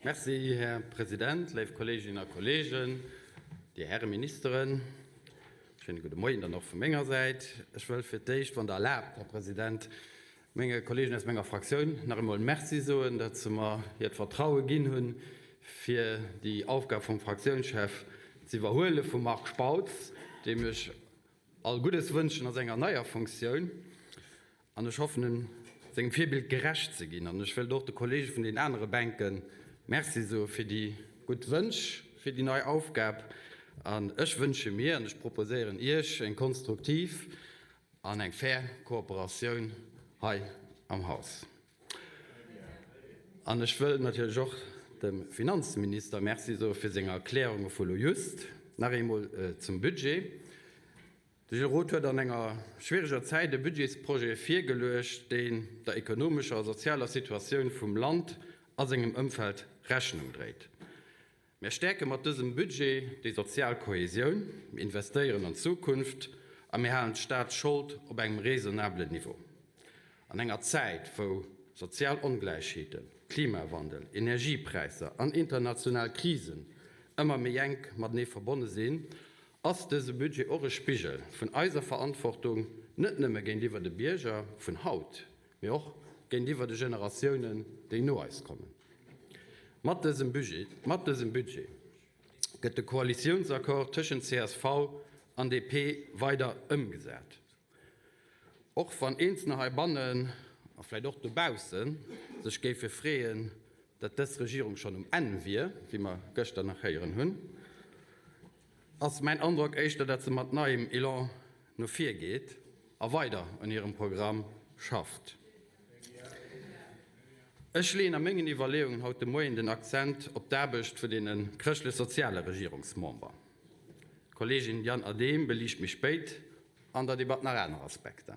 Merci, Här President, léif Kolleeginnen a Kolleegen, Dir Häre Ministeren. Schéine gudde Moien dann och vu menger Säit. Ech wëll fir d'éischt, wann Der erlaabt, Här President, menge Kolleegen aus menger Fraktioun nach eemol Merci soen, datt se mer hiert Vertraue ginn hunn, fir déi Aufgab vum Fraktiounschef ze iwwerhuele vum Marc Spautz, deem ech all Guddes wënschen a senger neier Funktioun. An ech hoffen, sengem Virbild gerecht ze ginn. An ech wëllt och de Kollege vun den anere Bänke Merci soe fir déi gutt Wënsch fir déi nei Aufgab. An ech wënsche mir an ech proposéieren Iech eng konstruktiv an eng fair Kooperatioun hei am Haus. An ech wëll natierlech och dem Finanzminister Merci soe fir seng Erklärunge vu lo just. Nach eemol zum Budget. De Gilles Roth huet an enger schwiereger Zäit e Budgetsprojet virgeluecht, deen der ekonomescher a sozialer Situatioun vum Land a sengem Ëmfeld Rechnung dréit. Mär stäerke mat dësem Budget déi sozial Kohesioun, mir investéieren an d'Zukunft a mir halen d'Staatsschold op engem raisonnablen Niveau. An enger Zäit, wou sozial Ongläichheeten, Klimawandel, Energiepräisser an international Krisen ëmmer méi enk matenee verbonne sinn, Ass dëse Budget och e Spigel vun eiser Verantwortung, net nëmme géintiwwer de Bierger vun haut, mee och géintiwwer de Generatiounen, déi no eis kommen? Mat dësem Budget, mat dësem Budget gëtt de Koalitiounsaccord tëschent csv an DP weider ëmgesat. Och wann Eenzelner heibannen a vläicht och dobausse sech géife freeën, datt dës Regierung schonn um Enn wier, wéi mer gëschter nach héieren hunn, ass mäin Androck éischter, datt se mat neiem Elan no vir geet a weider un hirem Programm schafft. Ech leeën a mengen Iwwerleeungen haut de Moien den Akzent op d'Aarbecht vun deene chrëschtlech-soziale Regierungsmember. D'Kolleegin Diane Adehm beliicht méi spéit an der Debatt nach aner Aspekter.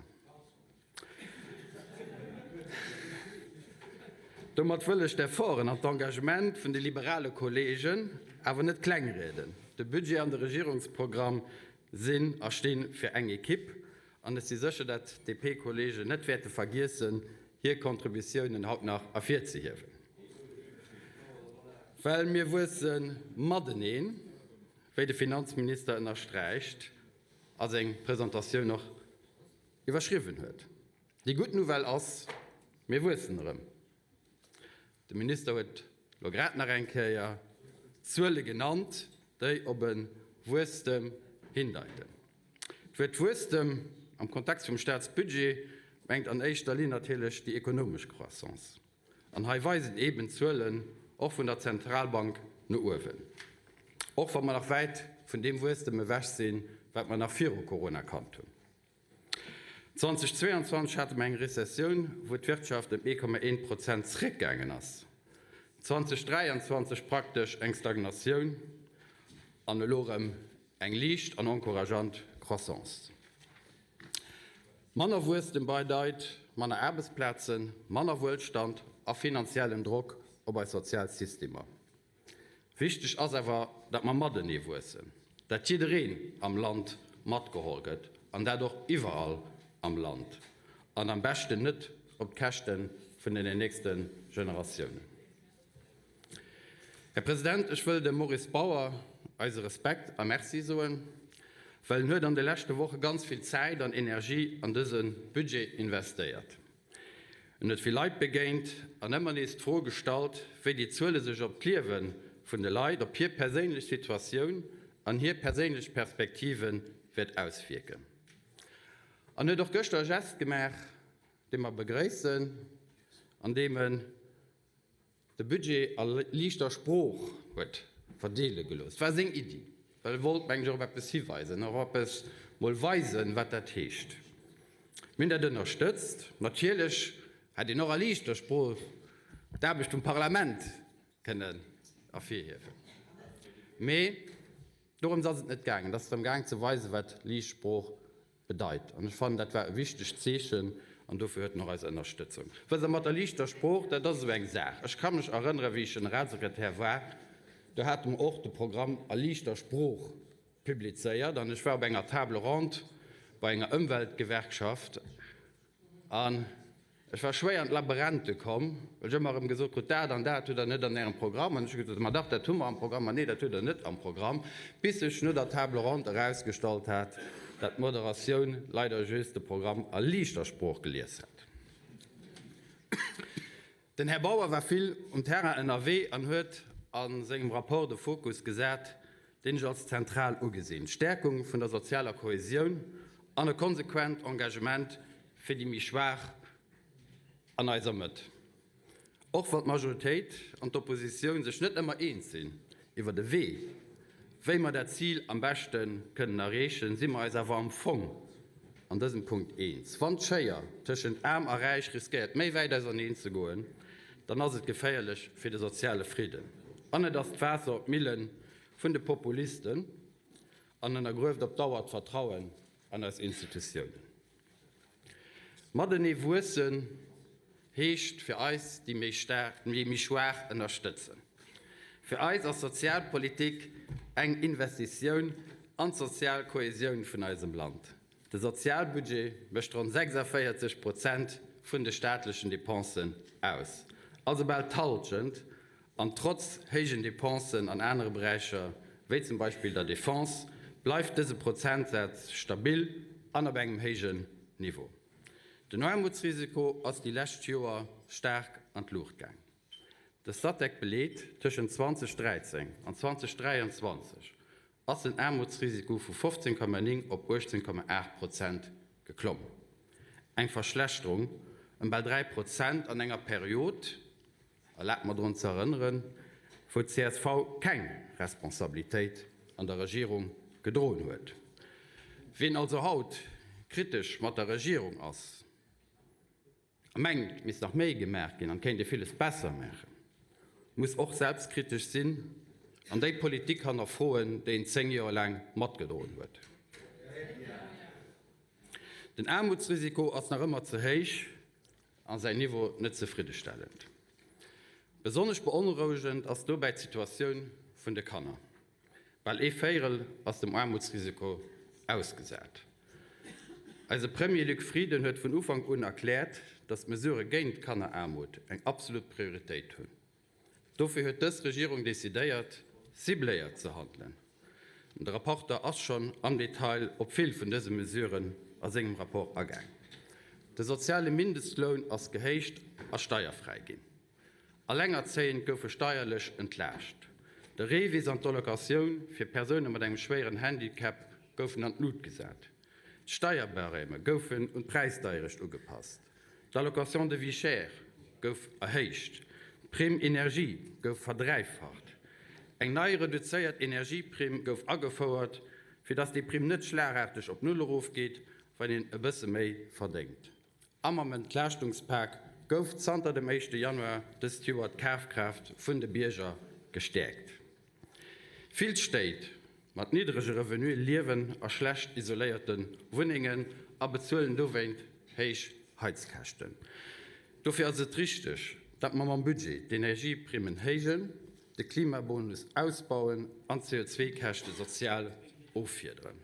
Domat wëll ech d'Efforten an d'Engagement vun de liberale Kolleegen awer net klengrieden. De Budget an de Regierungsprogramm sinn a sti fir eng Ekipp an ech si sécher, dat d'DP-Kolleegen net wäerte vergiessen, hir Contributiounen haut nach ervirzehiewen. Well mir wuesse mateneen, wéi de Finanzminister ënnersträicht a seng Presentatioun och iwwerschriwwen huet. Déi gutt Nouvelle ass, Mir wuessen erëm. De Minister huet elo grad nach eng Kéier Zuele genannt, déi op e Wuesstem hindeiten. D'Wuert Wuesstem am Kontext vum Staatsbudget mengt an éischter Linn natierlech déi ekonomesch Croissance. An hei weisen eeben d'Zuelen och vun der Zentralbank no uewen, och wa mer nach wäit vun deem Wuesstem ewech sinn, wat mer nach viru Corona kannt hunn. 2022 hate mer eng Rezessioun, wou d'Wirtschaft ëm 1,1 Prozent zeréckgaangen ass, 2023 praktesch eng Stagnatioun an elo erëm eng liicht an encourageant Croissance. Manner Wuesstem bedeit manner Aarbechtsplazen, manner Wuelstand a finanziellen Drock op eis sozial Systemer. Wichteg ass awer, datt mer matenee wuessen, datt jiddereen am Land matgeholl gëtt, an dat och iwwerall am Land, an am beschten net op d'Käschte vun den nächste Generatiounen. Här President, ech wëll dem Maurice Bauer eise Respekt a Merci soen, well en huet an de leschte Woche ganz vill Zäit an Energie an dëse Budget investéiert. En huet vill Leit begéint an ëmmer nees d'Fro gestallt, wéi déi Zuele sech op d'Liewe vun de Leit, op hir perséinlech Situatioun an hir perséinlech Perspektive wäert auswierken. An huet och gëschter e Gest gemaach, dee mer begréissen, andeem en de Budget a liichter Sprooch huet verdeele gelooss. Et war seng Iddi, well e wollt, mengen ech, och op eppes hiweisen, och eppes mol weisen, wat dat heescht. Mir hunn dat ënnerstëtzt. Natierlech hätt een och a liichter Sprooch d'Aarbecht vum Parlament kënnen ervirhiewen, mee dorëms ass et net gaangen. Et ass drëm gaang ze weisen, wat liicht Sprooch bedeit. An ech fannen, dat war e wichtegt Zeechen an dofir huet en och eis Ënnerstëtzung. Wësst Der, mat der liichter Sprooch, dat ass esou eng Saach. Ech ka mech erënneren, wéi ech Generalsekretär war, do hate mer och de Programm a liichter Sprooch publizéiert an ech war op enger Table ronde bei enger Ëmweltgewerkschaft an. Ech war schwéier an d'Laberente komm, well ech ëmmer erëm gesot krut, Dat an dat hutt Der net an Ärem Programm. An ech hu gesot, Ma dach, dat hu mer am Programm. Ma nee, dat hutt Der net am Programm. Bis sech no der Table ronde erausgestallt hat, dat d'Moderatioun leider just de Programm a liichter Sprooch gelies hat. Den Här Bauer war vill um Terrain ënnerwee an huet a sengem Rapport de Fokus gesat, deen ech als zentral ugesinn, d'Stäerkung vun der sozialer Kohäsioun an e konsequent Engagement fir déi méi Schwaach an eiser Mëtt. Och wann d'Majoritéit an d'Oppositioun sech net ëmmer eens sinn iwwer de Wee, wéi mer dat Zil am beschte kënnen erreechen, si mer eis awer am Fong an dësem Punkt eens. Wann d'Schéier tëschent Aarm a Räich riskéiert méi wäit auserneen ze goen, dann ass et geféierlech fir de soziale Fridden an et ass d'Waasser op d'Mille vun de Populisten an ënnergrueft op Dauer d'Vertrauen an eis Institutiounen. Matenee wuessen heescht fir eis, déi méi staark, déi méi schwaach ënnerstëtzen. Fir eis ass Sozialpolitik eng Investitioun an d'sozial Kohäsioun vun eisem Land. De Sozialbudget mécht ronn 46 Prozent vun de staatlechen Depensen aus, also bal d'Hallschent, An trotz héijen Depensen an anere Beräicher, wéi zum Beispill der Defense, bleift dëse Prozentsaz stabil an op engem héijen Niveau. Den Aarmutsrisiko ass déi lescht Joer staark an d'Luucht gaang. De Statec beleet, tëschent 2013 an 2023 ass den Aarmutsrisiko vu 15,9 op 18,8 Prozent geklomm. Eng Verschlechterung ëm bal 3 Prozent an enger Period, Erlaabt mer drun ze erënneren, wou d'CSV keng Responsabilitéit an der Regierung gedroen huet. Wien also haut kritesch mat der Regierung ass a mengt, et misst nach méi gemaach ginn an et kéint ee villes besser maachen, muss och selbstkritesch sinn an déi Politik hannerfroen, déi en 10 Joer laang matgedroen huet. Den Aarmutsrisiko ass nach ëmmer ze héich. a säin Niveau net zefriddestellend. Besonnesch beonrouegend ass dobäi d'Situatioun vun de Kanner. Bal ee Véierel ass dem Aarmutsrisiko ausgesat. Eise Premier Luc Frieden huet vun Ufank un erkläert, datt d'Mesurë géint d'Kanneraarmut eng absolut Prioritéit hunn. Dofir huet dës Regierung decidéiert, cibléiert ze handelen. De Rapporter ass schonn am Detail op vill vun dëse Mesuren a sengem Rapport agaang. De soziale Mindestloun ass gehéicht a steierfräi ginn. Allengerzéiend goufe steierlech entlaascht. De REVIS an d'Allocatioun fir Persoune mat engem schwéieren Handicap goufen an d'Lut gesat. D'Steierbarême goufen un d'Präisdeierecht ugepasst. D'Allocation de vie chère gouf erhéicht, d'Prime énergie gouf verdräifacht, eng nei reduzéiert Energieprimm gouf agefouert, fir dass déi Primm net schlagaarteg op Null erofgeet, wann een e bësse méi verdéngt. A mam Entlaaschtungspak gouf zanter dem éischte Januar dëst Joer d'Kafkraaft vun de Bierger gestäerkt. Vill Stéit mat niddrege Revenuë liewen a schlecht isoléierte Wunnengen a bezuelen dowéint héich Heizkäschten. Dofir ass et richteg, datt mer mam Budget d'Energieprimmen héijen, de Klimabonus ausbauen an d'CO2-Käschte sozial offiederen.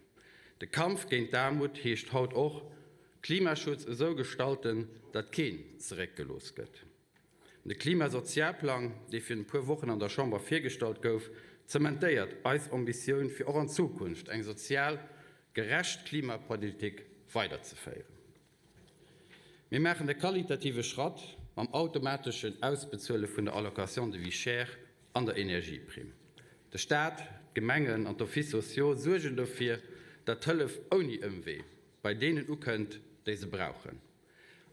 De Kampf géint d'Aarmut heescht haut och, Klimaschutz esou gestalten, datt keen zeréckgelooss gëtt. De Klimasozialplang, dee virun e puer Wochen an der Chamber virgestallt gouf, zementéiert eis Ambitioun, fir och an Zukunft eng sozial gerecht Klimapolitik weiderzeféieren. Mir maachen e qualitative Schratt mam automateschen Ausbezuele vun der Allocation de vie chère an der Energieprimm. De Staat, d'Gemengen an d'Offices sociaux suergen dofir, datt d'Hëllef ouni Ëmwee bei deenen ukënnt, déi se brauchen.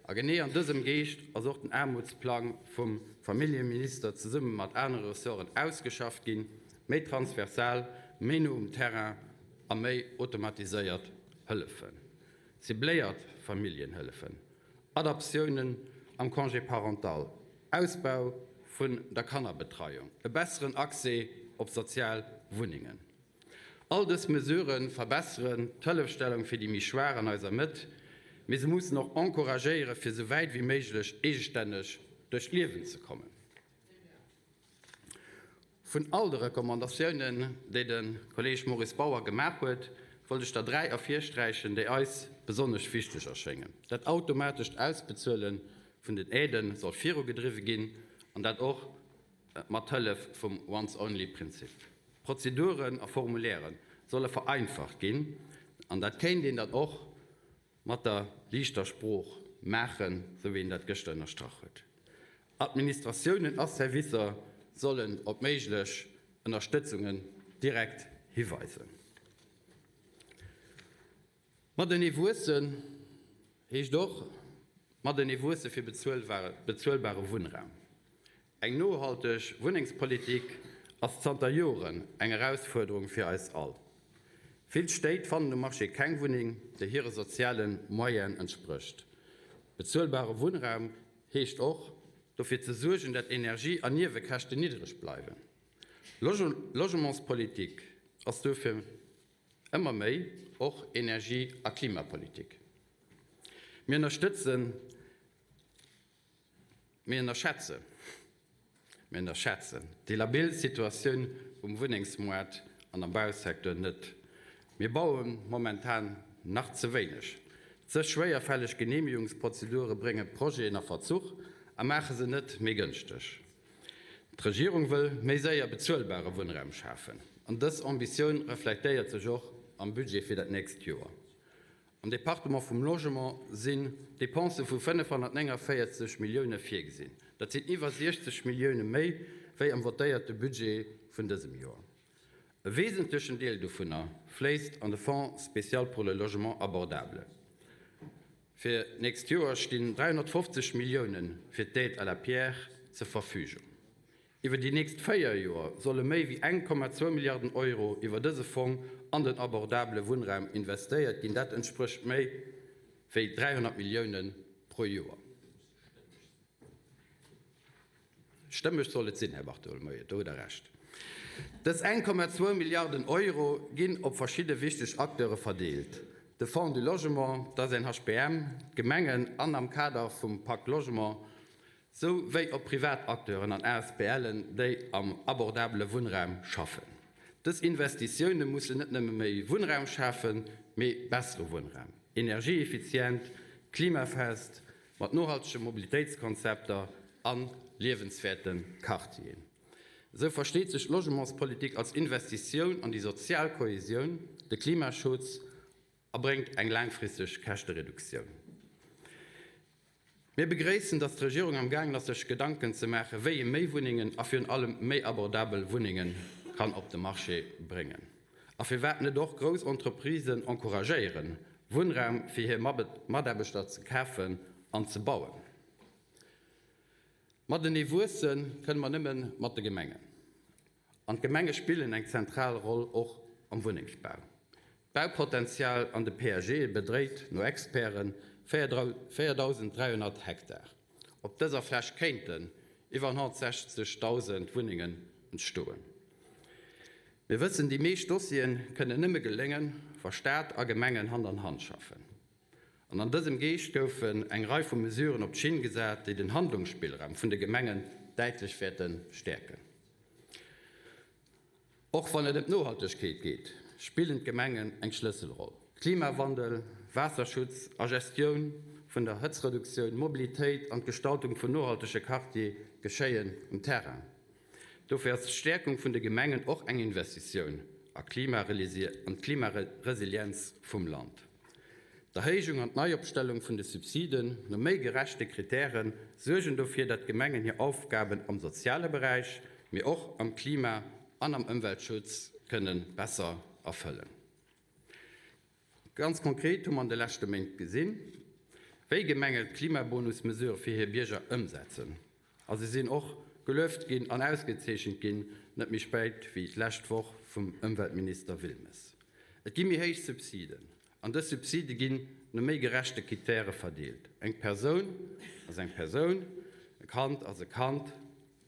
A genee an dësem Geescht ass och den Aarmutsplang vum Familljeminister zesumme mat anere Ressorten ausgeschafft ginn, méi transversal, méi no um Terrain a méi automatiséiert Hëllefen, cibléiert Familljenhëllefen, Adaptiounen am Congé parental, Ausbau vun der Kannerbetreiung, e besseren Accès op sozial Wunnengen. All dës Mesurë verbesseren d'Hëllefstellung fir déi méi Schwaach an eiser Mëtt, mee se mussen och encouragéiere fir sou wäit wéi méiglech eegestänneg duerch d'Liewen ze kommen. Vun all de Recommandatiounen, déi de Kolleeg Maurice Bauer gemaach huet, wollt ech der 3 ervirsträichen, déi eis besonnesch wichteg erschéngen, Dat automatescht Ausbezuele. vun den Aidë soll virugedriwwe ginn, an dat och mat Hëllef vum Once-only-Prinzip. Prozeduren a Formulairë solle vereinfacht ginn, an dat kéint een dann och mat der liichter Sprooch maachen, sou wéi en dat gëschter ënnerstrach huet. Administratiounen a Servicer sollen op méiglech Ënnerstëtzungen direkt hiweisen. Matenee wuessen heescht och matenee wuesse fir bezuelbare Wunnraum. Eng nohalteg Wunnengspolitik ass zanter Joren eng Erausfuerderung fir eis all. Vill Stéit fannen um Marché keng Wunneng, déi hire soziale Moyenen entsprécht. Bezuelbare Wunnraum heescht och, dofir ze suergen, dat Energie an Niewekäschten niddreg bleiwen. Logementspolitik ass dofir ëmmer méi och Energie a Klimapolitik. Mir ënnerstëtzen, mir ënnerschätzen, mir ënnerschätzen déi labil Situatioun um Wunnengsmoart an am Bausecteur net. Mir baue momentan nach ze wéineg. Ze schwéierfälleg Geneemegungsprozedure brénge Projeten a Verzuch a maache se net méi gënschteg. D'Regierung wëll méi séier bezuelbare Wunnraum schafen an dës Ambitioun reflektéiert sech och am Budget fir dat nächst Joer. Am Departement vum Logement sinn Depensë vu 549 Millioune virgesinn. Dat sinn iwwer 60 Millioune méi wéi am votéierte Budget vun dësem Joer. E wesentlechen Deel dovunner fléisst an de Fonds spécial pour le logement abordable. Fir d'nächst Joer stinn 350 Millioune fir d'Aide à la pierre zur Verfügung. Iwwer déi nächst 4 Joer solle méi wéi 1,2 Milliarden Euro iwwer dëse Fong an den abordabele Wunnraum investéiert ginn. Dat entsprécht méi wéi 300 Millioune pro Joer. Stëmmeg soll et sinn, Här Bartolomeo, do hutt Der Recht. Dës 1,2 Milliarden Euro ginn op verschidde wichteg Acteure verdeelt, de Fonds du Logement, d'SNHBM, d'Gemengen an am Kader vum Pacte Logement, sou wéi op privat Acteuren an ASBLen, déi am abordabele Wunnraum schaffen. Dës Investitioune mussen net nëmme méi Wunnraum schafen, mee bessere Wunnraum, energieeffizient, klimafest, Mat nohaltege Mobilitéitskonzepter a liewenswäerte Quartieren. Esou versteet sech d'Logementspolitik als Investitioun an déi sozial Kohesioun, de Klimaschutz a bréngt eng laangfristeg Käschtereduktioun. Mir begréissen, datt d'Regierung am gaangen ass sech Gedanken ze maachen, wéi ee méi Wunnengen a virun allem méi abordabel Wunnenge kann op de Marché bréngen. A firwat net och grouss Entreprisen encouragéieren, Wunnraum fir hir Mataarbechter ze kafen an ze bauen? Matenee wuesse kënne mer nëmme mat de Gemengen. An d'Gemenge spillen eng zentral Roll och am Wunnengsbau. D'Baupotenzial an de PAGe bedréit no Experten 4.300 Hektar. Op dëser Fläch kéinten iwwer 160.000 Wunnengen entstoen. Mir wëssen, déi meescht Dossiere kënnen nëmme geléngen, wa Staat a Gemengen Hand an Hand schaffen. An an dësem Geescht goufen eng Rei vu Mesuren op d'Schinn gesat, déi den Handlungsspillraum vun de Gemengen däitlech wäerte stäerken. Och wann et ëm d'Nohaltegkeet geet, spillen d'Gemengen eng Schlësselroll. Klimawandel, Waasserschutz a Gestioun vun der Hëtzreduktioun, Mobilitéit an d'Gestaltung vun nohaltege Quartiere geschéien um Terrain. Dofir ass d'Stäerkung vun de Gemengen och eng Investitioun a d'Klimaresilienz vum Land. D'Erhéijung an d'Neiopstellung vun de Subsiden no méi gerechte Krittäre suergen dofir, datt d'Gemengen hir Aufgaben am soziale Beräich, mee och am Klima an am Ëmweltschutz kënne besser erfëllen. Ganz konkret hu mer an de leschte Méint gesinn, wéi Gemenge d'Klimabonus-Mesurë fir hir Bierger ëmsetzen. A se sinn och gelueft ginn an ausgezeechent ginn, net méi spéit wéi d'lescht Woch vum Ëmweltminister Wilmes. Et gi méi héich Subsiden, an dës Subside ginn no méi gerechte Krittäre verdeelt. Eng Persoun ass eng Persoun, e Kand ass e Kand,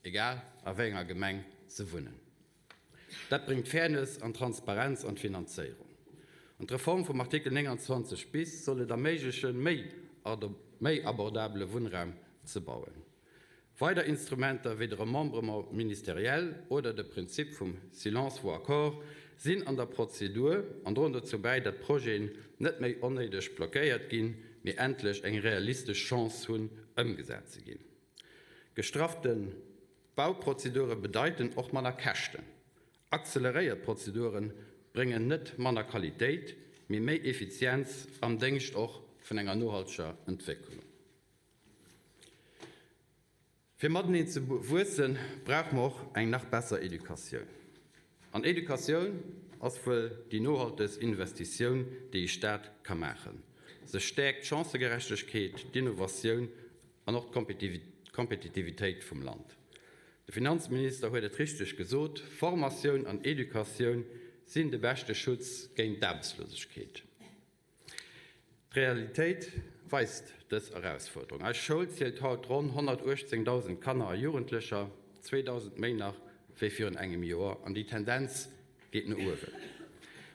egal a wéi enger Gemeng se wunnen. Dat bréngt Fairness an Transparenz an d'Finanzéierung. An d'Reform vum Artikel 29 bis soll et erméiglechen, méi méi abordabele Wunnraum ze bauen. Weider Instrumenter wéi de Remembrement ministériel oder de Prinzip vum Silence vaut accord sinn an der Prozedur an droen dozou bäi, datt Projeten net méi onnéideg blockéiert ginn. mee endlech eng realistesch Chance hunn, ëmgesat ze ginn. Gestraffte Bauprozedure bedeiten och manner Käschten. Acceleréiert Prozedure bréngen net manner Qualitéit, mee méi Effizienz am Déngscht och vun enger nohalteger Entwécklung. Fir mateneen ze wuessen, brauche mer och eng nach besser Educatioun. An Educatioun ass wuel déi nohaltegst Investitioun, déi e Staat ka maachen. Se stäerkt d'Chancëgerechtegkeet, d'Innovatioun an och d'Kompetitivitéit vum Land. De Finanzminister huet et richteg gesot, Formatioun an Educatioun sinn de beschte Schutz géint d'Aarbechtslosegkeet. D'Realitéit weist dës Erausfuerderung. Eis Schoul zielt haut ronn 118.000 Kanner a Jugendlecher, 2.000 méi nach wéi virun engem Joer, an déi Tendenz geet no uewen.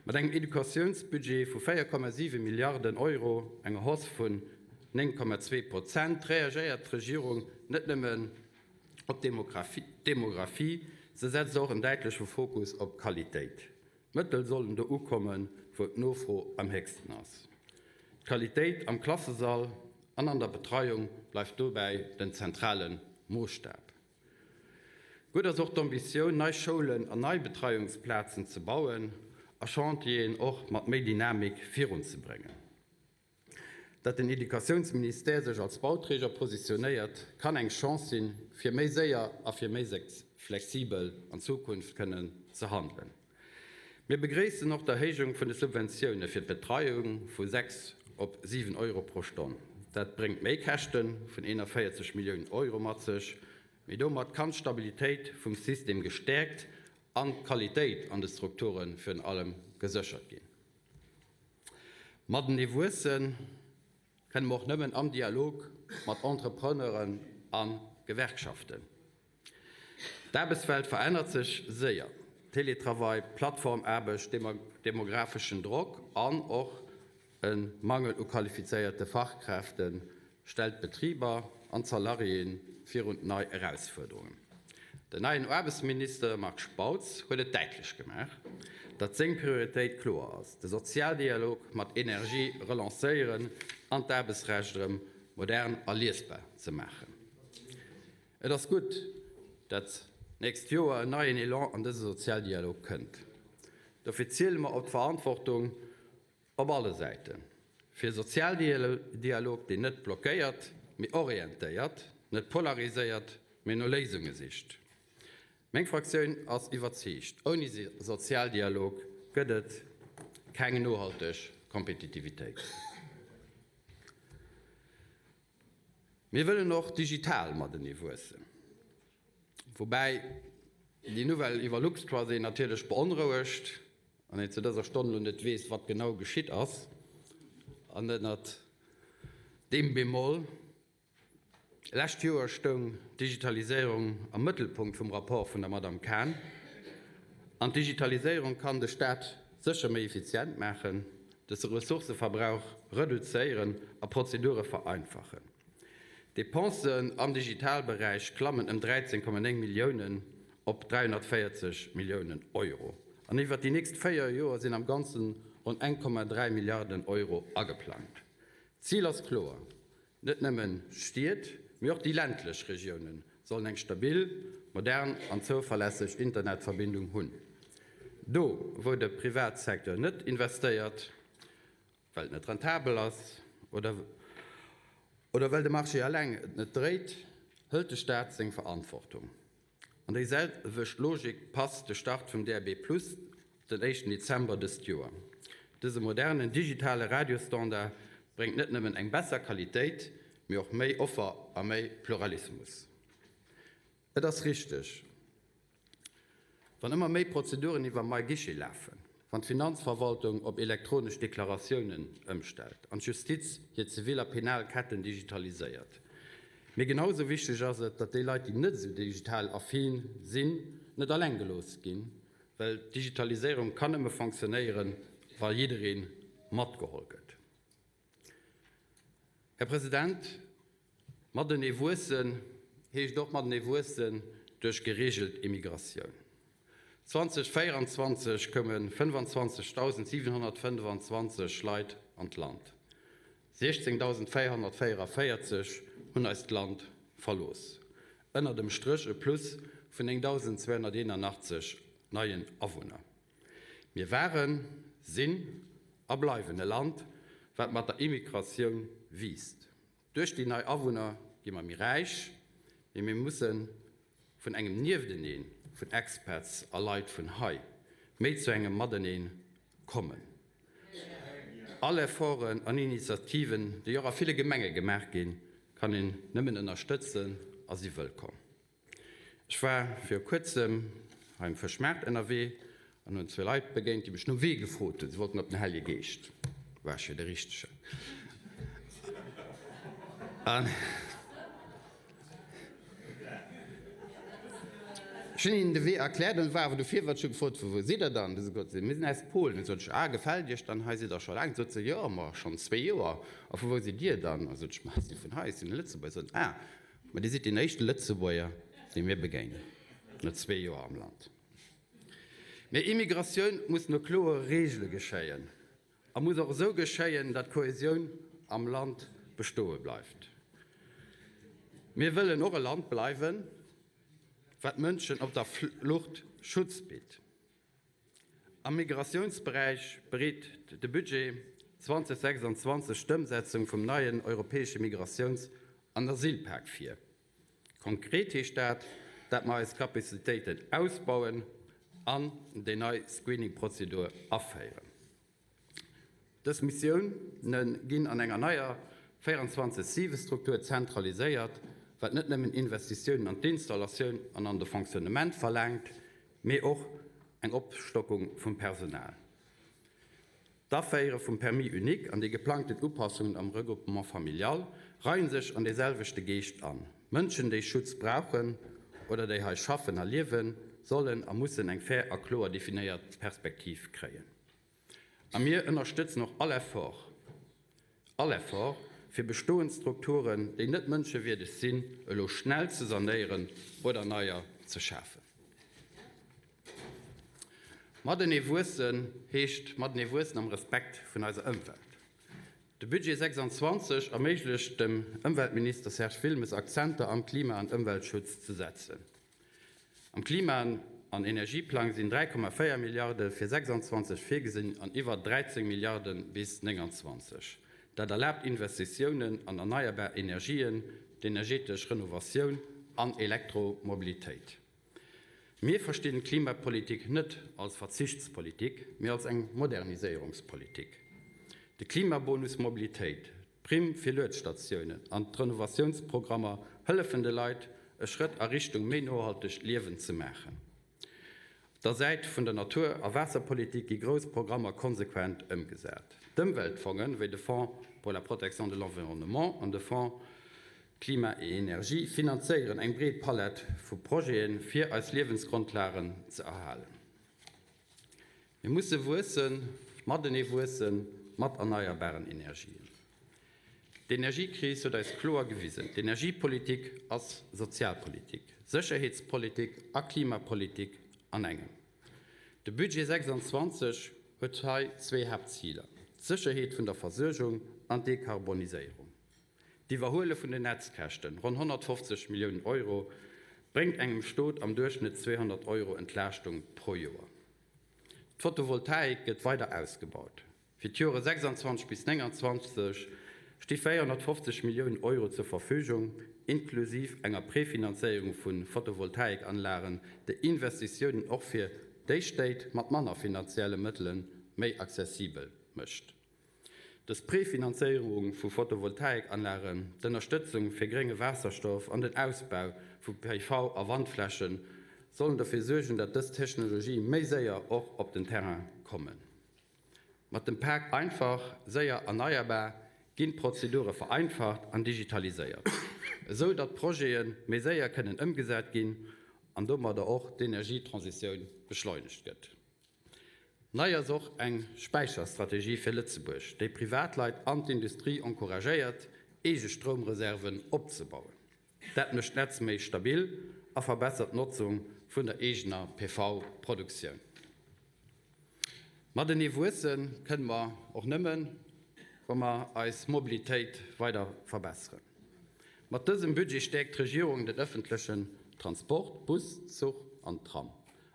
Mat engem Educatiounsbudget vu 4,7 Milliarden Euro, enger Hausse vun 9,2 Prozent, reagéiert d'Regierung net nëmmen op d'Demographie, se setzt och en däitleche Fokus op d'Qualitéit. D'Mëttel sollen do ukommen, wou d'Nofro am héchsten ass. D'Qualitéit am Klassesall an an der Betreiung bleift dobäi den zentrale Moosstab. Gutt ass och d'Ambitioun, nei Schoulen an nei Betreiungsplazen ze bauen a Chantieren och mat méi Dynamik virunzebréngen. Datt den Educatiounsministère sech als Bauträger positionéiert, kann eng Chance sinn, fir méi séier a fir méi flexibel an Zukunft kënnen ze handelen. Mir begréissen och d'Erhéijung vun de Subventioune fir d'Betreiung vu 6 op 7 Euro pro Stonn. Dat bréngt Méikäschte vun 41 Milliounen Euro mat sech, mee domat kann d'Stabilitéit vum System gestäerkt an d'Qualitéit an de Strukture virun allem geséchert ginn. Matenee wuesse kënne mer och nëmmen am Dialog mat Entrepreneuren a Gewerkschaften. D'Aarbechtswelt verännert sech séier. Teletravail, Plattformaarbecht, demografeschen Drock an och e Mangel u qualifizéierte Fachkräfte stellt d'Betriber an d'Salariéë virun nei Erausfuerderungen. Den neien Aarbechtsminister Marc Spautz huet et däitlech gemaach, datt seng Prioritéit kloer ass, de Sozialdialog mat Energie relancéieren an d'Aarbechtsrecht erëm modern a liesbar ze maachen. Et ass gutt, datt d'nächst Joer en neien Elan an dëse Sozialdialog kënnt. Dofir ziele mer op d'Verantwortung Op alle Säiten. Fir e Sozialdialog, deen net blockéiert, mee orientéiert, net polariséiert, mee no Léisunge sicht. Meng Fraktioun ass iwwerzeegt, Ouni Sozialdialog gëtt et keng nohalteg Kompetitivitéit. Mir wëllen och digital matenee wuessen. Woubäi déi Nouvelle iwwer LuxTrust een natierlech beonrouegt an een zu dëser Stonn elo net weess, wat genau geschitt ass. An ënnert deem Bémol, Lescht Joer stoung d'Digitaliséierung am Mëttelpunkt vum Rapport vun der Madame Cahen. An d'Digitaliséierung kann de Staat sécher méi effizient maachen, de Ressourcëverbrauch reduzéieren a Prozedure vereinfachen. D'Depensen am Digitalberäich klammen ëm 13,9 Milliounen op 340 Milliounen Euro. An iwwert déi nächst 4 Joer sinn am Ganzen ronn 1,3 Milliarden Euro ageplangt. D'Zil ass kloer, Net nëmmen d'Stied, mee och déi ländlech Regioune sollen eng stabil, modern an zouverlässeg Internetverbindung hunn. Do, wou de Privatsecteur net investéiert, well et net rentabel ass oder oder well de Marché eleng et net dréit, hëlt de Staat seng Verantwortung. An déi selwecht Logik passt de Start vum DAB+ den éischten Dezember dëst Joer. Dëse modernen digitale Radiosstandard bréngt net nëmmen eng besser Qualitéit, mee och méi Offer a méi Pluralismus. Et ass richteg, wann ëmmer méi Prozeduren iwwer MyGuichet lafen, wann d'Finanzverwaltung op elektronesch Deklaratiounen ëmstellt an d'Justiz hir zivil a penal Ketten digitaliséiert. Mee genau esou wichteg ass et, datt déi Leit, déi net esou digital affin sinn, net alleng gelooss ginn, well d'Digitaliséierung kann nëmme fonctionnéieren, wa jidderee matgeholl gëtt. Här President, matenee wuessen heescht och matenee wuessen duerch gereegelt Immigratioun. 2024 koume 25.725 Leit an d'Land. 16.444 hunn eist Land verlooss. Ënner dem Stréch e Plus vun 9.281 neien Awunner. Mir waren, sinn a bleiwen e Land, wat mat der Immigratioun wiisst. Duerch déi nei Awunner gi mer méi räich, mee mir musse vun engem Nieftenee vun Expats a Leit vun hei méi zu engem Matenee kommen. All Efforten an Initiativen, déi och a ville Gemenge gemaach ginn, kann een nëmmen ënnerstëtzen a si wëllkomm. Ech war viru kuerzem hei um Fëschmaart ënnerwee an hunn zwou Leit begéint, déi mech nom Wee gefrot hunn. Si wollten op den Hellje Geescht. War ech jo de Richtegen. An ech hunn hinnen de Wee erkläert an war awer du virwëtzeg hu gefrot, Vu wou sidd der dann? Du se gesot, Mir sinn aus Polen. Du sot ech, Ah, gefält iech dann hei? Sidd der scho laang? Sot se, Jo, ma schonn zwéi Joer. A vu wou sidd dir dann? A sot ech, Ma ech si vun hei, ech sinn e Lëtzebuerger. Sot en, Ah, Ma Dir sidd deen éischte Lëtzebuerger, dee mir begéinen no zwee Joer am Land. Mee Immigratioun muss no kloere Reegele geschéien a muss och esou geschéien, datt d'Kohäsioun am Land bestoe bleift. Mir wëllen och e Land bleiwen, wat Mënschen op der Flucht Schutz bitt. Am Migratiounsberäich bereet de Budget 2026 d'Ëmsetzung vum neien europäesche Migratiouns an Asylpak vir. Konkret heescht dat, dat mer eis Capacitéiten ausbauen an déi nei Screening-Prozedur aféieren. Dës Missioune ginn an enger neier 24 siwe Struktur zentraliséiert, wat net nëmmen Investitiounen an d'Installatioun an an de Fonctionnement verlaangt, mee och eng Opstockung vum Personal. D'Aféiere vum Permis unique an déi geplangten Upassungen am Regroupement familial reien sech an dee selwechte Geescht an. Mënschen, déi Schutz brauchen oder déi hei schaffen a liewen, sollen a mussen eng fair a kloer definéiert Perspektiv kréien. A mir ënnerstëtzen och all Effort, all Effort, fir bestoend Strukturen, déi net mënschewierdeg sinn, elo schnell ze sanéieren oder neier ze schafen. Matenee wuessen heescht matenee wuessen am Respekt vun eiser Ëmwelt. De Budget 26 erméiglecht dem Ëmweltminister Serge Wilmes, Akzenter am Klima an Ëmweltschutz ze setzen. Am Klima an Energieplang sinn 3,4 Milliarde fir 26 virgesinn an iwwer 13 Milliarde bis 29. Dat erlaabt Investitiounen an erneierbar Energien, d'energetesch Renovatioun an Elektromobilitéit. Mir verstinn d'Klimapolitik net als Verzichtspolitik, mee als eng Moderniséierungspolitik. De Klimabonus Mobilitéit, D'Primm fir Luedstatiounen an d'Renovatiounsprogrammer hëllefen de Leit, e Schrëtt a Richtung méi nohaltegt Liewen ze maachen. Op der Säit vun der Natur a Waasserpolitik gi grouss Programmer konsequent ëmgesat. D'Ëmweltfongen, wéi de Fonds pour la protection de l'environnement an de Fonds Climat et énergie, finanzéieren eng breet Palett vu Projeten, fir eis Liewensgrondlagen ze erhalen. Mir musse wuessen, matenee wuessen, mat erneierbaren Energien. D'Energiekris huet eis kloer gewisen, D'Energiepolitik ass Sozialpolitik, Sécherheetspolitik a Klimapolitik an engem. De Budget 26 huet hei zwee Haaptziler, d'Sécherheet vun der Versuergung an d'Dekarboniséierung. D'Iwwerhuele vun den Netzkäschten, ronn 150 Milliounen Euro, bréngt engem Stot am Duerchschnëtt 200 Euro Entlaaschtung pro Joer. D'Photovoltaik gëtt weider ausgebaut. Fir d'Jore 26 bis 29 sti 450 Milliounen Euro zur Verfügung, inklusiv enger Prefinanzéierung vu Photovoltaikanlagen, déi Investitiounen och fir déi Stéit mat manner finanzielle Mëttele méi accessibel mécht. Dës Prefinanzéierung vu Photovoltaikanlagen, d'Ënnerstëtzung fir grénge Waasserstoff an den Ausbau vu PV a Wandfläche sollen dofir suergen, datt dës Technologië méi séier och op den Terrain kommen. Mat dem Pak Einfach, séier, erneierbar ginn d'Prozedure vereinfacht an digitaliséiert, esou datt d'Projete méi séier kënnen ëmgesat ginn an domadder och d'Energietransitioun beschleunegt gëtt. Nei ass och eng Späicherstrategie fir Lëtzebuerg, déi Privatleit an d'Industrie encouragéiert, eege Stroumreserven opzebauen. Dat mécht d'Netz méi stabil a verbessert d'Notzung vun der eegener PV-Produktioun. Matenee wuesse kënne mer och nëmmen. Wa mer eis Mobilitéit weider verbesseren. Mat dësem Budget stäerkt d'Regierung den ëffentlechen Transport, Bus, Zuch an Tram,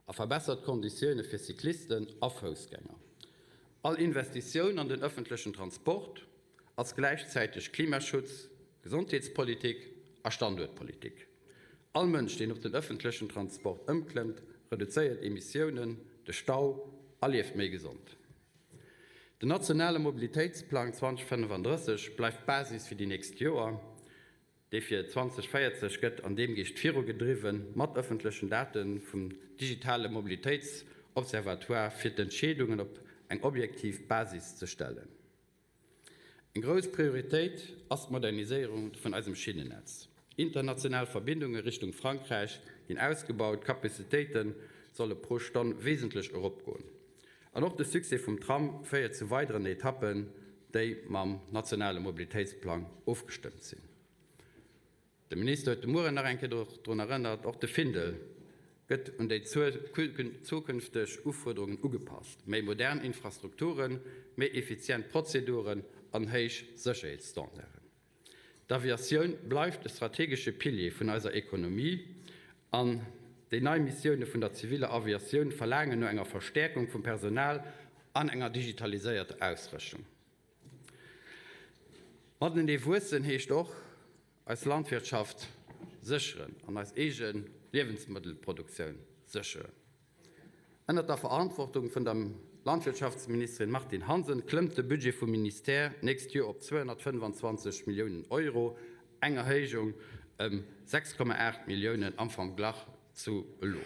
a verbessert d'Konditioune fir Cyclisten a Foussgänger. All Investitioun an den ëffentlechen Transport ass gläichzäiteg Klimaschutz, Gesondheetspolitik a Standuertpolitik. All Mënsch, deen op den ëffentlechen Transport ëmklëmmt, reduzéiert Emissiounen, de Stau a lieft méi gesond. Den nationale Mobilitéitsplang 2035 bleift d'Basis fir déi nächst Joer. Dee fir 2040 gëtt an deem Geescht virugedriwwen, mat ëffentlechen Date vum digitale Mobilitéitsobservatoire fir d'Entscheedungen op eng objektiv Basis ze stellen. Eng grouss Prioritéit ass d'Moderniséierung vun eisem Schinnennetz. International Verbindunge Richtung Frankräich ginn ausgebaut, d'Capacitéite solle pro Stonn wesentlech eropgoen. An och de Succès vum Tram féiert zu weideren Etappen, déi mam nationale Mobilitéitsplang ofgestëmmt sinn. De Minister huet de Mueren nach eng Kéier drun erënnert, och de Findel gëtt un déi zukünfteg Ufuerderungen ugepasst, méi modern Infrastrukturen, méi effizient Prozeduren an héich Sécherheetsstandarden. D'Aviatioun bleift e strategesche Pilier vun eiser Ekonomie an déi nei Missioune vun der ziviller Aviatioun verlaangen no enger Verstäerkung vum Personal an enger digitaliséierter Ausrëschtung. Matenee wuessen heescht och, eis Landwirtschaft sécheren an eis eege Liewensmëttelproduktioun sécheren. Ënnert der Verantwortung vun der Landwirtschaftsministerin Martine Hansen klëmmt de Budget vum Ministère d'nächst Joer op 225 Milliounen Euro, eng Erhéijung ëm 6,8 Milliounen am Verglach zu elo.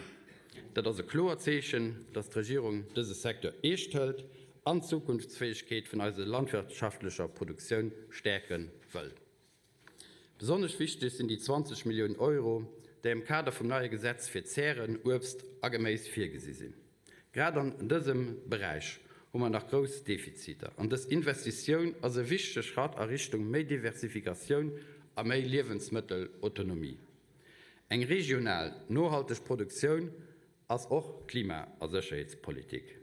Dat ass e kloert Zeechen, dass d'Regierung dëse Secteur eescht hëlt an d'Zukunftsfäegkeet vun eiser landwirtschaftlecher Produktioun stäerke wëll. Besonnesch wichteg sinn déi 20 Milliounen Euro, déi am Kader vum neie Gesetz fir Zären, Uebst a Geméis virgesi sinn. Grad an dësem Beräich hu mer nach grouss Defiziter, an dës Investitioun ass e wichtege Schratt a Richtung méi Diversifikatioun a méi Liewensmëttelautonomie. Eng regional, nohalteg Produktioun ass och Klima a Sécherheetspolitik.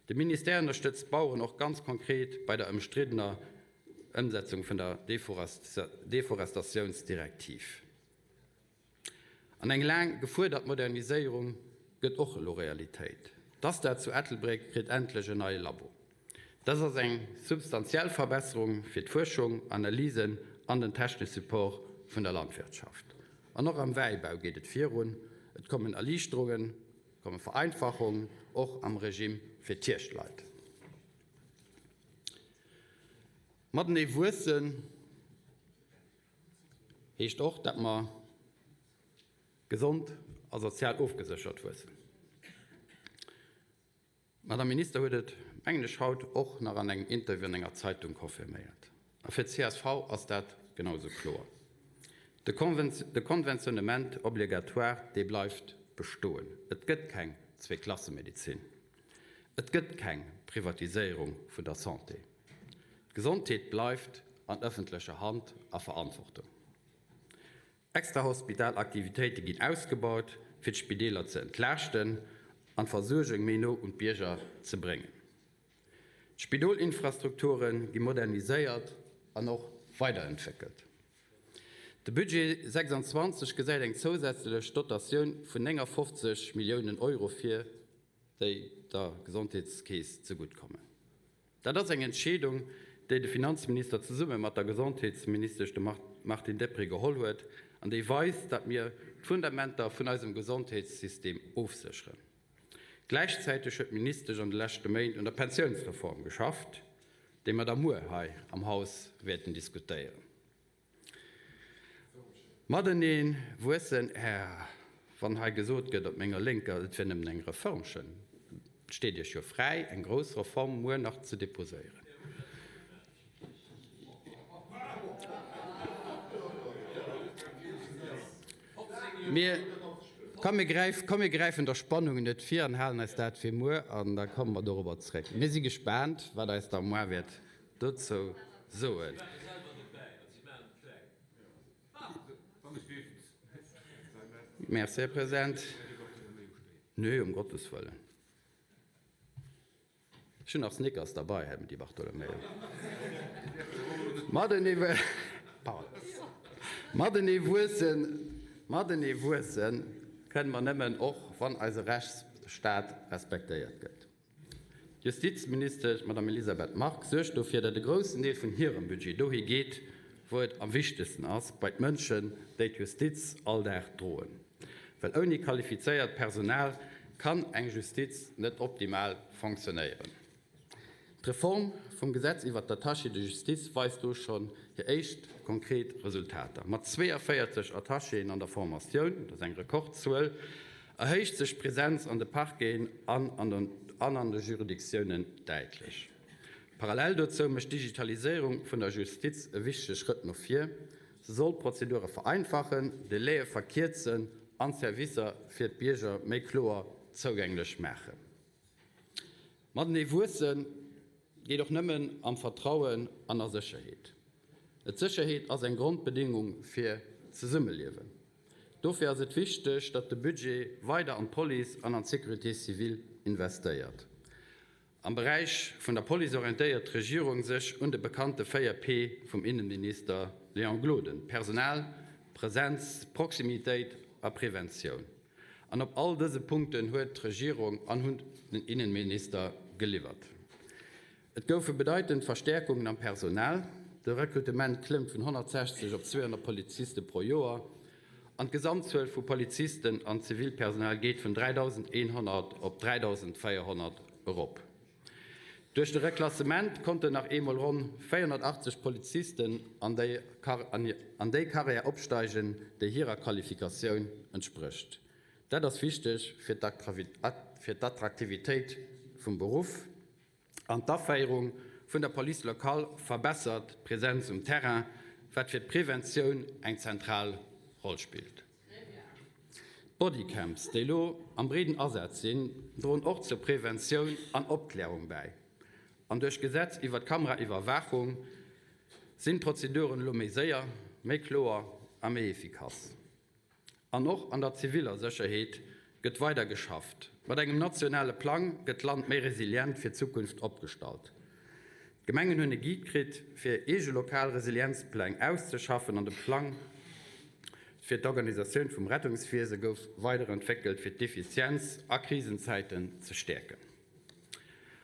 De Ministère ënnerstëtzt d'Baueren och ganz konkret bei der ëmstriddener Ëmsetzung vun der Deforestatiounsdirektiv. An eng laang gefuerdert Moderniséierung gëtt och elo Realitéit. D'ASTA zu Ettelbréck kritt endlech en neie Labo. Dës ass eng substantiell Verbesserung fir d'Fuerschung, Analysen an den technesch Support vun der Landwirtschaft. An och am Wäibau geet et virun. Et kommen Erliichterungen, et komme Vereinfachungen, och am Regime fir d'Hierschtleit. Matenee wuessen heescht och, dat mer gesond a sozial ofgeséchert wuessen. D'Madame Minister huet et, mengen ech, haut och nach an engem Interview an enger Zeitung confirméiert. A fir d'CSV ass dat genau esou kloer, De Konventionnement obligatoire, dee bleift bestoen. Et gëtt keng Zweeklassemedezin. Et gëtt keng Privatiséierung vun der Santé. D'Gesondheet bleift an ëffentlecher Hand a Verantwortung. Extrahospital Aktivitéite ginn ausgebaut, fir d'Spideeler ze entlaaschten an d'Versuergung méi no un d'Bierger ze bréngen. D'Spidolinfrastrukture gi moderniséiert an och weiderentwéckelt. De Budget 26 gesäit eng zousätzlech Dotatioun vun 59 Milliounen Euro vir, déi der Gesondheetskeess zegutt kommen. Dat ass eng Entscheedung, déi de Finanzminister zesumme mat der Gesondheetsministesch, dem Martine Deprez, geholl huet an déi weist, datt mir d'Fundamenter vun eisem Gesondheetssystem ofsécheren. Gläichzäiteg huet d'Ministesch an de leschte Méint un der Pensiounsreform geschafft, déi mer da muer hei am Haus wäerten diskutéieren. Matenee wuessen, Här, wann hei gesot gëtt op menger Lénker, et wier nëmmen eng Reförmchen, et steet Iech jo fräi, eng grouss Reform muer nach ze déposéieren. Mir, komm, mir gräif, komm, mir gräifen der Spannung net vir an halen eis dat fir muer an da komme mer dorobber zréck. Mir si gespaant, wat eis da muar wäert dozou soen. Merci, Här President. Nee, um Gottes Wëllen. Ech hunn nach Snickers derbei, Här Di Bartolomeo. Matenee Matenee wuessen, matenee wuessen kënne mer nëmmen och, wann eise Rechtsstaat respektéiert gëtt. D'Justizministesch, d'Madame Elisabeth Margue, suergt dofir, datt e groussen Deel vun hirem Budget dohi geet, wou et am wichtegsten ass, bei d'Mënschen, déi d'Justiz all Dag droen. Well ouni qualifizéiert Personal kann eng Justiz net optimal fonctionnéieren. D'Reform vum Gesetz iwwert d'Attachés de justice weist do schonn hir éischt konkret Resultater. Mat 42 Attachéen an der Formatioun, dat ass eng Rekordzuel, erhéicht sech d'Presenz an de Parqueten an an de Juridictiounen däitlech. Parallel dozou mécht d'Digitaliséierung vun der Justiz e wichtege Schrëtt no vir. Se soll d'Prozedure vereinfachen, Delaie verkierzen an d'Servicer fir d'Bierger méi kloer zougänglech maachen. Matenee wuesse geet och nëmmen am Vertrauen an a Sécherheet. Et Sécherheet ass eng Grondbedingung fir d'Zesummeliewen. Dofir ass et wichteg, datt de Budget weider an d'Police an an d'Sécurité civile investéiert. Am Beräich vun der Police orientéiert d'Regierung sech un de bekannte 4 P vum Innenminister Léon Gloden, Personal, Presenz, Proximitéit a Preventioun. An op all dëse Punkten huet d'Regierung an hunn den Innenminister geliwwert. Et goufe bedeitend Verstäerkungen am Personal, de Rekrutement klëmmt vun 160 op 200 Poliziste pro Joer an d'Gesamtzuel vu Polizisten an Zivilpersonal geet vun 3.100 op 3.400 erop. Duerch de Reklassement konnten nach eemol ronn 480 Polizisten an déi Karriär opsteigen, déi hirer Qualifikatioun entsprécht. Dat ass wichteg fir d'Attraktivitéit vum Beruff. An d'Aféierung vun der Police locale verbessert d'Presenz um Terrain, wat fir d'Preventioun eng zentral Roll spillt. D'Bodycams, déi elo am breeden Asaz sinn, droen och zur Preventioun an Opklärung bäi. An duerch d'Gesetz iwwer d'Kameraiwwerwaachung sinn d'Prozeduren elo méi séier, méi kloer a méi efficace. An och an der ziviller Sécherheet gëtt weider geschafft. Mat engem nationale Plang gëtt d'Land méi resilient fir d'Zukunft opgestallt. D'Gemengen hunn e Guide kritt, fir eege lokal Resilienzpläng auszeschaffen an de Plang fir d'Organisatioun vum Rettungswiese gouf weiderentwéckelt, fir d'Effizienz a Krisenzäiten ze stäerken.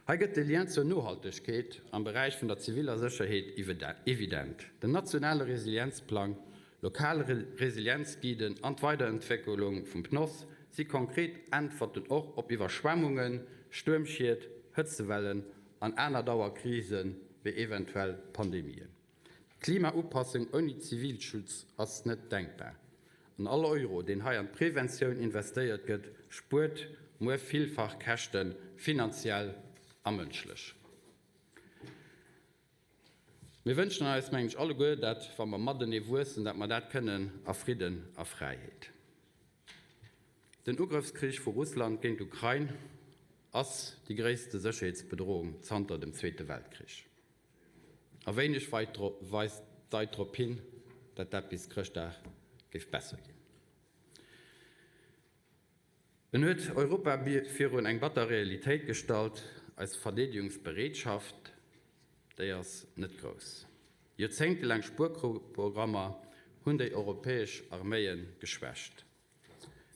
Hei gëtt de Lien zur Nohaltegkeet am Beräich vun der ziviller Sécherheet evident. Den nationale Resilienzplang, lokal Resilienzguiden an d'Weiderentwécklung vum PNOS si konkret Äntwerten och op Iwwerschwemmungen, Stuermschied, Hëtztewellen an aner Dauerkrise wéi eventuell Pandemien. Klimaupassung ouni Zivilschutz ass net denkbar. An all Euro, deen hei an d'Preventioun investéiert gëtt, spuert muer villfach Käschten, finanziell a mënschlech. Mir wënschen eis, mengen ech, alleguer, dat wa mer matenee wuessen, dat mer dat kënnen a Fridden a Fräiheet. Den Ugrëffskrich vu Russland géint d'Ukrain ass déi gréisste Sécherheetsbedroung zanter dem Zweete Weltkrich. A wéineg weist deit drop hin, datt dat bis Chrëschtdag géif besser ginn. En huet Europa virun eng batter Realitéit gestallt, Eis Verdeedegungsbereetschaft, déi ass net grouss. Joerzéngtelaang Spuerprogrammer hunn déi europäesch Arméie geschwächt.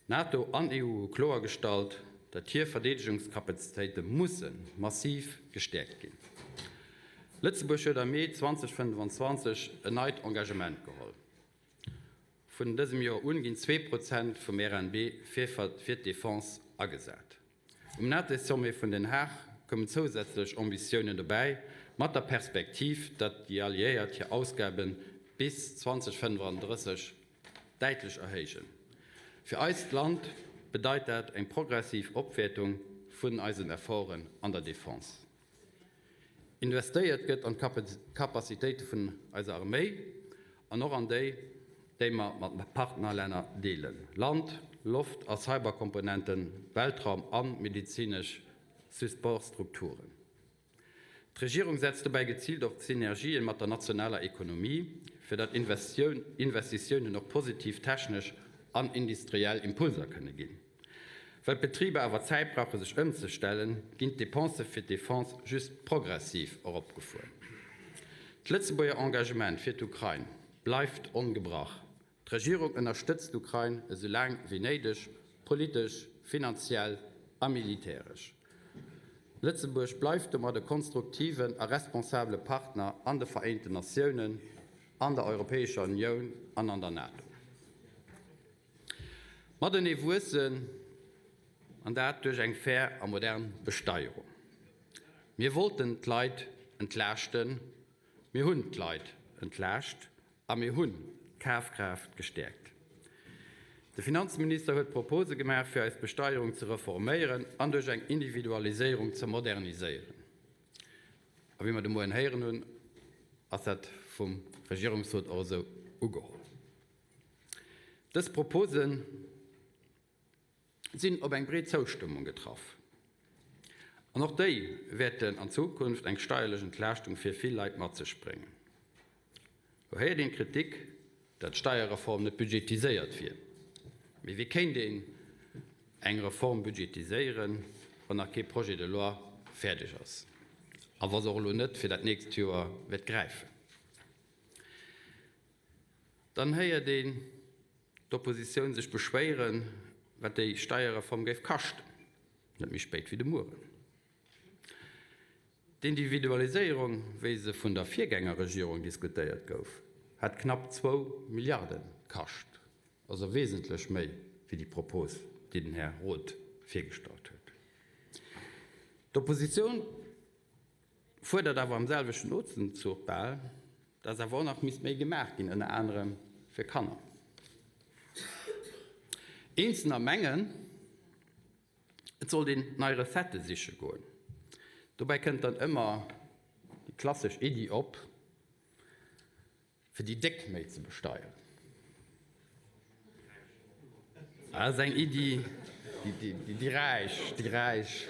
Nato an EU hu kloergestallt, datt hir Verdeedegungskapazitéite musse massiv gestäerkt ginn. Lëtzebuerg huet am Mee 2025 en neit Engagement geholl. Vun dësem Joer un ginn 2% vum RNB fir d'Defense agesat. Um NATO-Sommet vun Den Haag koumen zousätzlech Ambitiounen dobäi, mat der Perspektiv, datt déi Alliéiert hir Ausgabe bis 2035 däitlech erhéijen. Fir eist Land bedeit dat eng progressiv Opwäertung vun eisen Efforten an der Defense. Investéiert gëtt an d'Capacitéite vun eiser Arméi an och an déi, déi mer mat Partnerlänner deelen, Land-, Loft a Cyberkomponenten, Weltraum a medezinesch Supportstrukturen. D'Regierung setzt dobäi geziilt op Synergien mat der nationaler Ekonomie, fir datt Investitiounen och positiv technesch an industriell Impulser kënne ginn. Well d'Betriber awer Zäit brauche sech ëmzestellen, ginn d'Depensë fir d'Defense just progressiv eropgefuer. D'Lëtzebuerger Engagement fir d'Ukrain bleift ongebrach. D'Regierung ënnerstëtzt d'Ukrain esou laang wéi néideg, politesch, finanziell a militäresch. Lëtzebuerg bleift domat e konstruktiven a responsabele Partner an de Vereenten Natiounen, an der Europäescher Unioun an an der NATO. Matenee wuessen, an dat duerch eng fair a modern Besteierung. Mir wollten d'Leit entlaaschten, mir hunn d'Leit entlaascht a mir hunn d'Kafkraaft gestäerkt. De Finanzminister huet Propose gemaach, fir eis Besteierung ze reforméieren an duerch eng Individualiséierung ze moderniséieren. A wéi mer de Moien héieren hunn, ass dat vum Regierungsrot och esou ugeholl. Dës Propose sinn op eng breet Zoustëmmung getraff. An och déi wäerten an Zukunft eng steierlech Entlaaschtung fir vill Leit mat sech bréngen. Lo héiert een d'Kritik, datt d'Steierreform net budgetiséiert wier. Mee wéi kéint een eng Reform budgetiséieren, wann nach kee Projet de loi fäerdeg ass a wa se och elo net fir dat nächst Joer wäert gräifen? Dann héiert een d'Oppositioun sech beschwéieren, wat déi Steierreform géif kaschten, net méi spéit wéi de Mueren. D'Individualiséierung, wéi se vun der Virgängerregierung diskutéiert gouf, hat knapp zwou Milliarde kascht, also wesentlech méi wéi déi Propos, déi den Här Roth virgestallt huet. D'Oppositioun Fuerdert awer am selwechten Otemzuch bal, dass awer och nach misst méi gemaach ginn, ënner anerem fir Kanner. Eenzelner mengen, et sollt een nei Recettë siche goen. Dobäi kënnt dann ëmmer déi klassesch Iddi op, Fir déi Déck méi ze besteieren. Dat ass eng Iddi, déi Räich, déi Räich,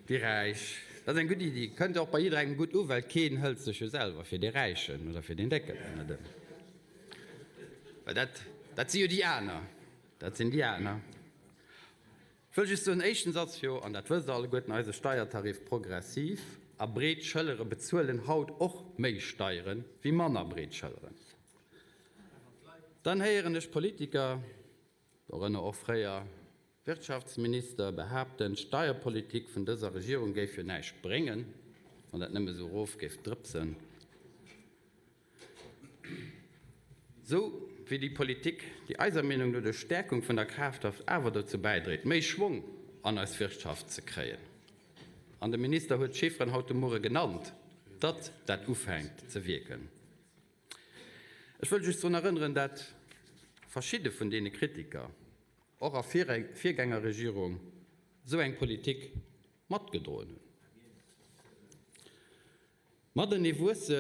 déi Räich. Dat ass eng gutt Iddi, kënnt och bei jidderengem gutt u, well keen hëlt sech jo selwer fir dee Räichen oder fir deen Décken. Well dat, dat si jo déi aner, dat sinn déi aner. Ech wëll just soen, éischtens ass jo, an dat wësst Der alleguerten, eise Steiertarif progressiv a breet Schëllere bezuelen haut och méi Steiere wéi manner breet Schëlleren. Dann héieren ech Politiker, dorënner och fréier Wirtschaftsminister, behaapten, d'Steierpolitik vun dëser Regierung géif jo näischt bréngen, wann dat nëmme esou erof géif drëpsen. Sou wéi déi Politik, déi eiser Meenung no duerch Stäerkung vun der Kafkraaft awer dozou bäidréit, méi Schwong an eis Wirtschaft ze kréien. An de Minister huet d'Chifferen haut de Muere genannt, datt dat ufänkt ze wierken. Ech wëll just drun erënneren, dat verschidde vun deene Kritiker och a Virgängerregierung esou eng Politik matgedroen hunn. Matenee wuesse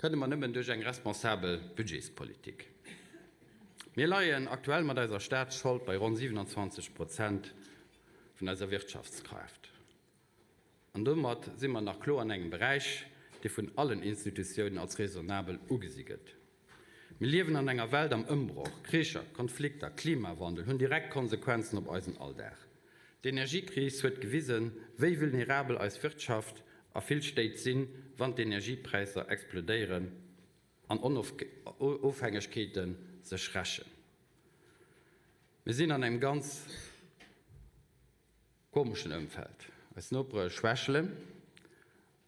kënne mer nëmmen duerch eng responsabel Budgetspolitik. Mir leien aktuell mat eiser Staatsschold bei ronn 27 Prozent vun eiser Wirtschaftskraaft. An domat si mer nach kloer an engem Beräich, dee vun allen Institutiounen als raisonnabel ugesi gëtt. Mir liewen an enger Welt am Ëmbroch. Kricher, Konflikter, Klimawandel hunn direkt Konsequenzen op eisen Alldag. D'Energiekris huet gewisen, wéi vulnerabel eis Wirtschaft a vill Stéit sinn, wann d'Energiepräisser explodéieren an Ofhängegkeete sech rächen. Mir sinn an engem ganz komeschen Ëmfeld. Eis Nopere schwächelen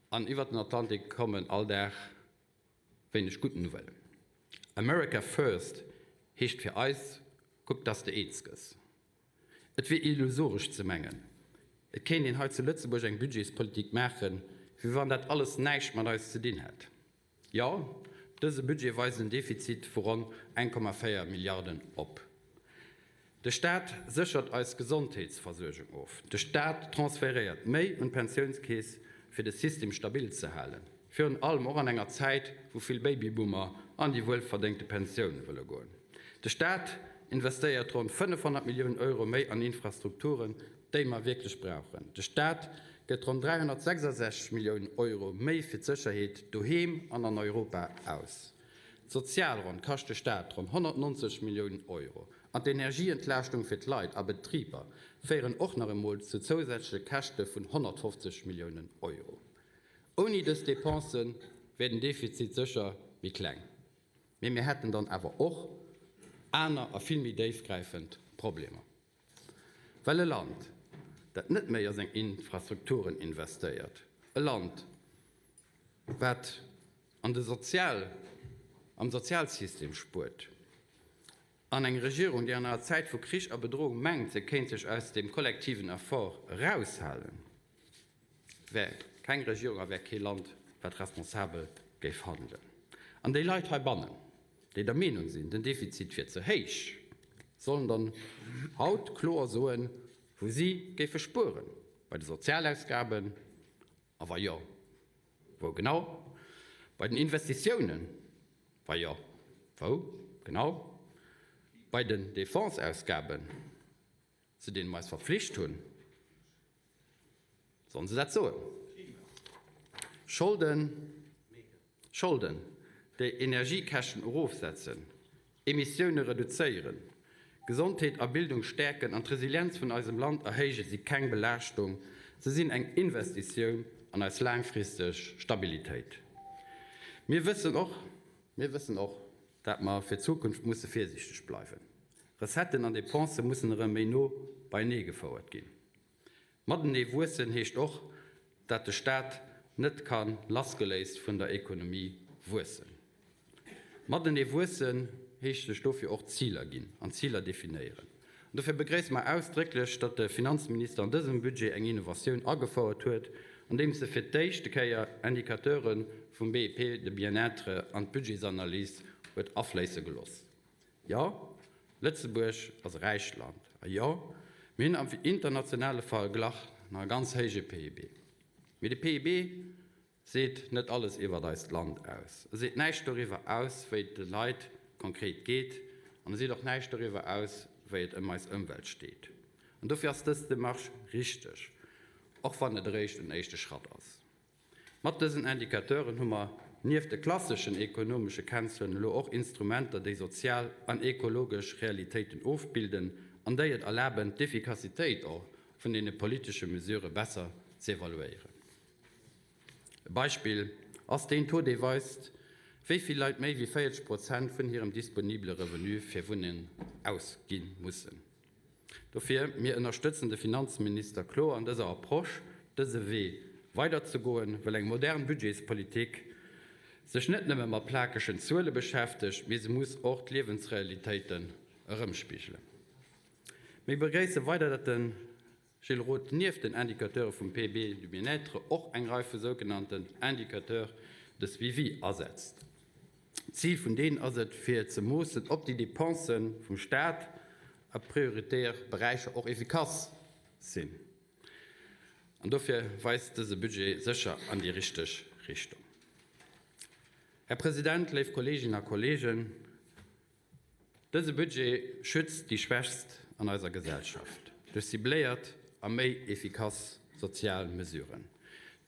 an iwwert den Atlantik kommen all Dag wéineg gutt Nouvellen. America first heescht fir eis, kuck dass de eens gëss. Et wier illusoresch ze mengen, et kéint een hei zu Lëtzebuerg eng Budgetspolitik maachen, wéi wann dat alles näischt mat eis ze dinn hätt. Jo, dëse Budget weist en Defizit vu ronn 1,4 Milliarden op. De Staat séchert eis Gesondheetsversuergung of. De Staat transferéiert méi un d'Pensiounskeess, fir de System stabil ze halen, virun allem och an enger Zäit, wou vill Babyboomer an déi wuelverdéngte Pensioun wëlle goen. De Staat investéiert ronn 500 Milliounen Euro méi an Infrastrukturen, déi mer wierklech brauchen. De Staat gëtt ronn 366 Milliounen Euro méi fir d'Sécherheet doheem an an Europa aus. D'Sozialronn kascht de Staat ronn 190 Milliounen Euro. An d'Energieentlaaschtung fir d'Leit a Betriber féieren och nach emol zu zousätzleche Käschte vun 150 Milliounen Euro. Ouni dës Depensë. wär den Defizit sécher méi kleng. Mee mir hätten dann awer och aner a vill méi déifgräifend Problemer. Well e Land, dat net méi a seng Infrastrukturen investéiert, e Land, wat an de Sozial, am Sozialsystem spuert, an eng Regierung, déi an enger Zäit vu Krich a Bedrohung mengt, se kéint sech aus dem kollektiven Effort eraushalen, wär keng Regierung a wär kee Land, wat responsabel géif handelen. An déi Leit heibannen, déi der Meenung sinn, den Defizit wier ze héich, sollen dann haut kloer soen, wou si géife spueren, bei de Sozialausgaben, a wa jo, wou genau, bei den Investitiounen, wa jo, wou genau, bei den Defenseausgaben, zu deene mer eis verpflicht hunn. Sollen se dat soen? Scholden, Scholden, déi Energiekäschten erofsetzen, Emissioune reduzéieren, Gesondheet a Bildung stäerken an d'Resilienz vun eisem Land erhéijen, si keng Belaaschtung, se sinn eng Investitioun an eis laangfristeg Stabilitéit. Mir wëssen och, mir wëssen och, dat mer fir d'Zukunft musse virsiichteg bleiwen. Recetten an Depensë mussen erëm méi no beienee gefouert ginn. Matenee wuessen heescht och, dat de Staat net ka lassgeléist vun der Ekonomie wuessen. Matenee wuessen heescht sech dofir och Ziler ginn an Ziler definéieren. An dofir begréisse mer ausdrécklech, datt de Finanzminister an dësem Budget eng Innovatioun agefouert huet, andeems e fir d'éischte Kéier Indicateure vum BIP de bien-être an d'Budgetsanalys huet afléisse geloss. Jo, Lëtzebuerg ass e räicht Land. A jo, mir hunn am internationale Verglach nach e ganz héije PIB. Mee de PIB seet net alles iwwert eist Land aus. E seet näischt doriwwer aus, wéi et de Leit konkret geet. An e seet och näischt doriwwer aus, wéi et ëm eis Ëmwelt steet. An dofir ass dës Demarche richteg, och wann et eréischt en éischte Schratt ass. Mat dësen Indicateuren hu mer nieft de klasseschen ekonomesche Kennzuelen elo och Instrumenter, déi sozial an ekologesch Realitéiten ofbilden an déi et erlaben, d'Effikassitéit och vun deene politesche Mesurë besser z'evaluéieren. E Beispill ass deen Taux, dee weist, wéi vill Leit méi wéi 40 Prozent vun hirem disponibele Revenu fir Wunnen ausgi mussen. Dofir, mir ënnerstëtzen de Finanzminister kloer an dëser Approche, dëse Wee weiderzegoen, well eng modern Budgetspolitik sech net nëmme mat plakegen Zuele beschäftegt, mee se muss och d'Liewensrealitéiten erëmspigelen. Mir begréisse weider, datt de Gilles Roth nieft den Indicateure vum PIB du bien-être och eng Rei vu sougenannten Indicateurs de suivi asetzt. D'Zil vun deenen ass et, fir ze moossen, ob déi Depensë vum Staat a prioritär Beräicher och effikass sinn. An dofir weist dëse Budget sécher an déi richteg Richtung. Här President, léif Kolleeginnen a Kolleegen, Dëse Budget schützt déi Schwächst an eiser Gesellschaft duerch cibléiert a méi efficace sozial Mesuren.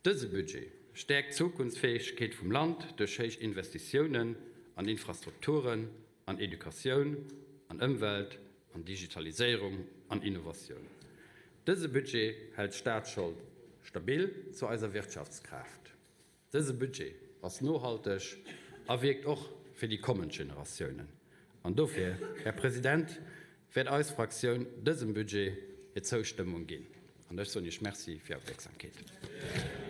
Dëse Budget stäerkt d'Zukunftsfäegkeet vum Land duerch héich Investitiounen an Infrastrukturen, an Educatioun, an Ëmwelt, an Digitaliséierung an Innovatioun. Dëse Budget hält d'Staatsschold stabil zu eiser Wirtschaftskraaft. Dëse Budget ass nohalteg a wierkt och fir déi kommend Generatiounen. An dofir, Här President, wäert eis Fraktioun dësem Budget hir Zoustëmmung ginn. An ech soen Iech Merci fir Är Opmierksamkeet.